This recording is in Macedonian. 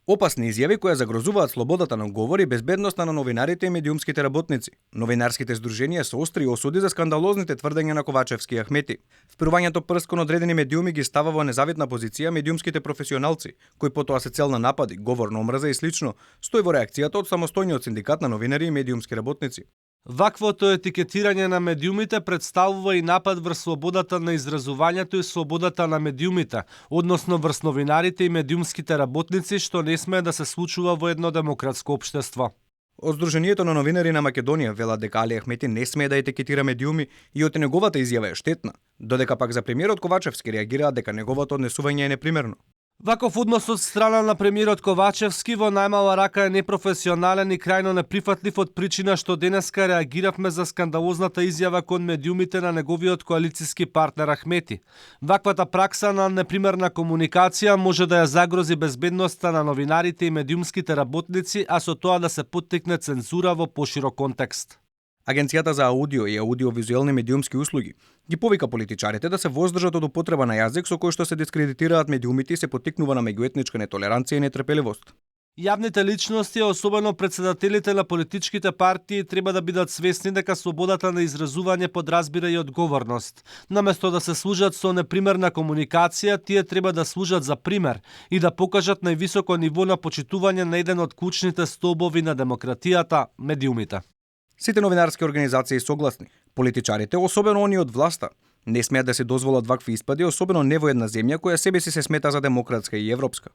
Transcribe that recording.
Опасни изјави кои загрозуваат слободата на говор и безбедноста на новинарите и медиумските работници. Новинарските здруженија се остри осуди за скандалозните тврдења на Ковачевски и Ахмети. Впирувањето прст кон одредени медиуми ги става во незавидна позиција медиумските професионалци, кои потоа се цел на напади, говор на омраза и слично, стои во реакцијата од самостојниот синдикат на новинари и медиумски работници. Ваквото етикетирање на медиумите представува и напад врз слободата на изразувањето и слободата на медиумите, односно врз новинарите и медиумските работници, што не смее да се случува во едно демократско општество. Од Сдруженијето на новинари на Македонија велат дека Али Ахмети не смее да етикетира медиуми и од неговата изјава е штетна, додека пак за премиерот Ковачевски реагираат дека неговото однесување е непримерно. Ваков однос од страна на премиерот Ковачевски во најмала рака е непрофесионален и крајно неприфатлив од причина што денеска реагиравме за скандалозната изјава кон медиумите на неговиот коалициски партнер Ахмети. Ваквата пракса на непримерна комуникација може да ја загрози безбедноста на новинарите и медиумските работници, а со тоа да се поттикне цензура во поширок контекст. Агенцијата за аудио и аудиовизуелни медиумски услуги ги повика политичарите да се воздржат од употреба на јазик со кој што се дискредитираат медиумите и се поттикнува на меѓуетничка нетолеранција и нетрпеливост. Јавните личности, особено председателите на политичките партии, треба да бидат свесни дека слободата на изразување подразбира и одговорност. Наместо да се служат со непримерна комуникација, тие треба да служат за пример и да покажат највисоко ниво на почитување на еден од клучните столбови на демократијата – медиумите. Сите новинарски организации согласни. Политичарите, особено оние од власта, не смеат да се дозволат вакви испади, особено не во една земја која себе си се смета за демократска и европска.